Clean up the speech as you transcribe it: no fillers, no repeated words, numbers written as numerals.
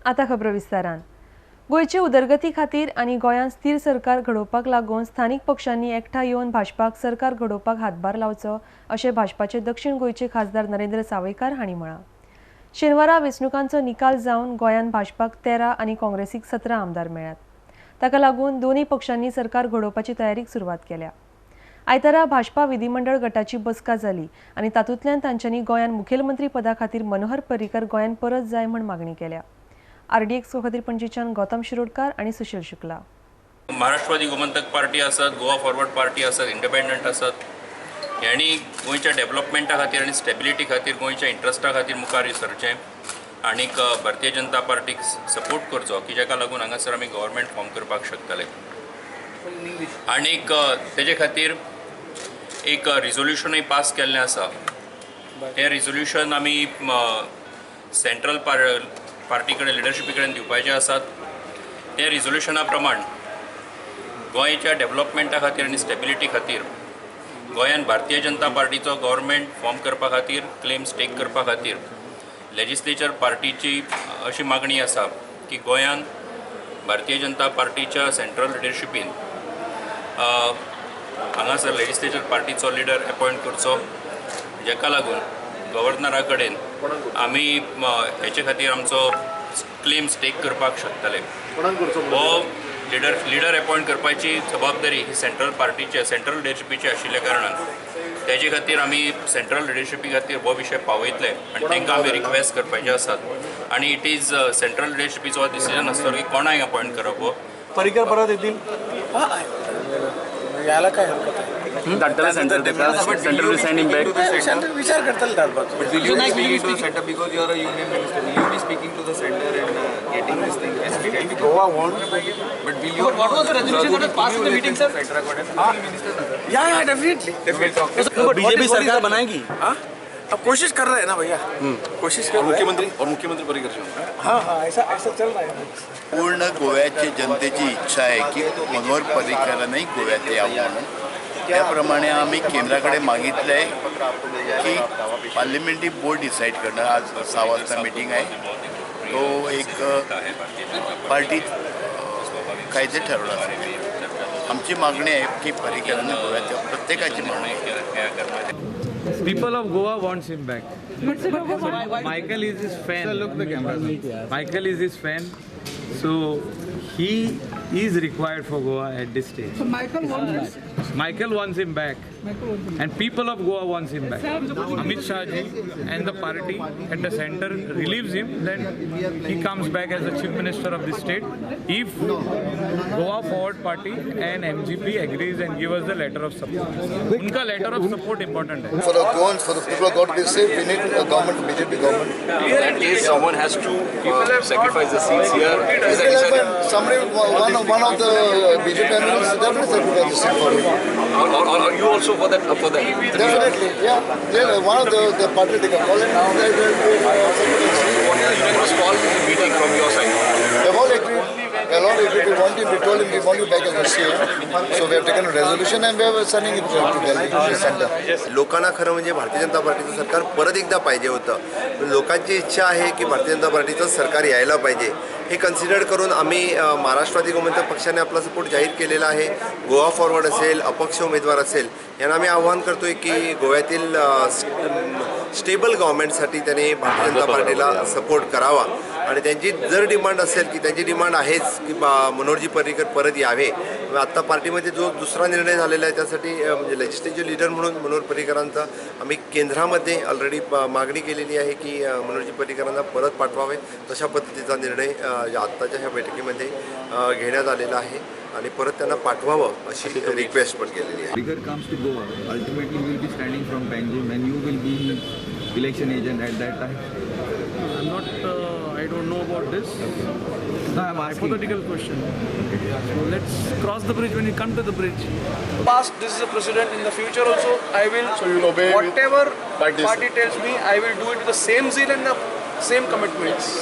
आतां खबरो विस्तारान. गोंयचे उदरगती खातीर आनी गोंयांत स्थीर सरकार घडोवपाक लागून स्थानीक पक्षांनी एकठांय येवन भाजपाक सरकार घडोवपाक हातभार लावचो अशें भाजपाचे दक्षिण गोंयचे खासदार नरेंद्र सावयकार हांणी म्हळां. शेनवारा वेंचणुकांचो निकाल जावन गोंयांत भाजपाक 13 आनी काँग्रेसीक 17 आमदार मेळ्ळ्यात. ताका लागून दोनूय पक्षांनी सरकार घडोवपाची तयारीक सुरवात केल्या. आयतारा भाजपा विधिमंडळ गटाची बसका जाली आनी तातूंतल्यान तांच्यांनी गोंयांत मुखेलमंत्री पदा खातीर मनोहर पर्रीकर गोंयांत परत जाय म्हूण मागणी केल्या. आरडीएक्स खातीर पणजेच्यान गौतम शिरोडकार आनी सुशील शुक्ला. महाराष्ट्रवादी गोमंतक पार्टी आसात, गोवा फॉरवर्ड पार्टी आसात, इंडिपेंडंट आसात, ह्यांनी गोंयच्या डेव्हलपमेंटा खातीर आनी स्टेबिलिटी खातीर, गोंयच्या इंट्रस्टा खातीर मुखार सरचें आनीक भारतीय जनता पार्टीक सपोर्ट करचो की जाका लागून हांगासर आमी गव्हर्मेंट फॉर्म करपाक शकतले. आनीक तेजे खातीर एक रिजोल्युशनूय पास केल्लें आसा. तें रिजोल्युशन आमी सेंट्रल पार्टी कडेन, लिडरशिपी कडेन दिवपाचें आसात. त्या रिजोल्युशना प्रमाण गोंयच्या डेव्हलपमेंटा खातीर आनी स्टेबिलिटी खातीर गोंयान भारतीय जनता पार्टीचो गव्हर्मेंट फॉर्म करपा खातीर, क्लेम स्टेक करपा खातीर लेजिस्लेचर पार्टीची अशी मागणी आसा की गोंयान भारतीय जनता पार्टीच्या सेंट्रल लिडरशिपीन हांगासर लेजिस्लेचर पार्टीचो लिडर अपॉयंट करचो, जाका लागून गव्हर्नरा कडेन आमी हेचे खातीर आमचो क्लेम स्टेक करपाक शकतले. हो लिडर अपॉयंट करपाची जबाबदारी ही सेंट्रल पार्टीची, सेंट्रल लिडरशिपीची आशिल्ल्या कारणान तेजे खातीर आमी सेंट्रल लिडरशिपी खातीर हो विशय पावयतले आनी तांकां आमी रिक्वेस्ट करपाचे आसात. आनी it is central लिडरशिपीचो डिसिजन आसतलो की कोणाक अपॉयंट करप हो. पर्रीकर परत येतील. यायला काय हरकत आहे? धाडटले centre, centre will send him back. Centre विचार करतले धाडपाचो. But will you be speaking to the center because you are a union minister? Will you be speaking to the center and getting this thing facilitated? Goa want But will you? What was the resolution that was passed in the meeting, sir? Yeah, definitely. BJP सरकार बनाएगी. हाँ, अब कोशिश कर रहे हैं ना भैया, कोशिश कर रहे हैं. मुख्यमंत्री और मुख्यमंत्री पर्रीकर. हाँ हाँ, ऐसा ऐसा चल रहा है. पूर्ण गोव्याची जनतेची इच्छा आहे की मनोहर पर्रीकरांनाही गोव्यात यावं म्हणून. त्याप्रमाणे आम्ही केंद्राकडे मागितलं आहे की पार्लिमेंटरी बोर्ड डिसाईड करणार. आज 6 वाजता मिटिंग आहे, तो एक पार्टी काय ते ठरवणार. आमची मागणी आहे की पर्रीकरांनी गोव्यात यावं. प्रत्येकाची मागणी आहे. People of Goa wants him back. Michael is his fan. Sir, look the camera. Michael is his fan. So he is required for Goa at this stage. So Michael wants Michael wants him back. And people of Goa wants him back. Amit Shah ji and the party at the center relieves him, then he comes back as the chief minister of the state. If Goa Forward Party and MGP agrees and give us the letter of support. उनका letter of support important Hai. For the Goans, for the people of Goa to be safe, we need a government, BJP government. In case someone has to sacrifice the seats here, is that decided? Somebody, one of the BJP MLAs definitely sacrifice the seat for him. Or you also for that? For that? Definitely, yeah. Yeah, one of the party take a call and they will sacrifice. What is the unanimous call in the meeting from your side? They've all agreed. They all agreed. We want him. We told him we want you back as a CM. So we have taken a resolution and we are sending it to Delhi, to the center. लोकांना खरं म्हणजे भारतीय जनता पार्टीचं सरकार परत एकदा पाहिजे होतं. पण लोकांची इच्छा आहे की भारतीय जनता पार्टीचं सरकार यायला पाहिजे. हे कन्सिडर करून आम्ही महाराष्ट्रवादी गोमंतक पक्षाने आपला सपोर्ट जाहीर केलेला आहे. गोवा फॉरवर्ड असेल, अपक्ष उमेदवार असेल, यांना आम्ही आव्हान करतो आहे की गोव्यातील स्टेबल गव्हर्नमेंटसाठी त्यांनी भारतीय जनता पार्टीला सपोर्ट करावा. आणि त्यांची जर डिमांड असेल की त्यांची डिमांड आहेच की बा मनोहरजी पर्रीकर परत यावे. आत्ता पार्टीमध्ये जो दुसरा निर्णय झालेला आहे त्यासाठी म्हणजे लेजिस्लेटिव्ह लीडर म्हणून मनोहर पर्रीकरांचा आम्ही केंद्रामध्ये ऑलरेडी मागणी केलेली आहे की मनोहरजी पर्रीकरांना परत पाठवावे. तशा पद्धतीचा निर्णय आत्ताच्या ह्या बैठकीमध्ये घेण्यात आलेला आहे आणि परत त्यांना पाठवावं अशी रिक्वेस्ट पण केलेली आहे. Parrikar comes to Goa, ultimately he will be standing from Panjim and you will be his election agent at that time. I'm not, I don't know about this. No, I'm asking. Hypothetical question. So let's cross the bridge when we come to the bridge. Past, this is a precedent. In the future also, I will, So you'll obey whatever party party tells me, I will do it with the same zeal and the same commitments.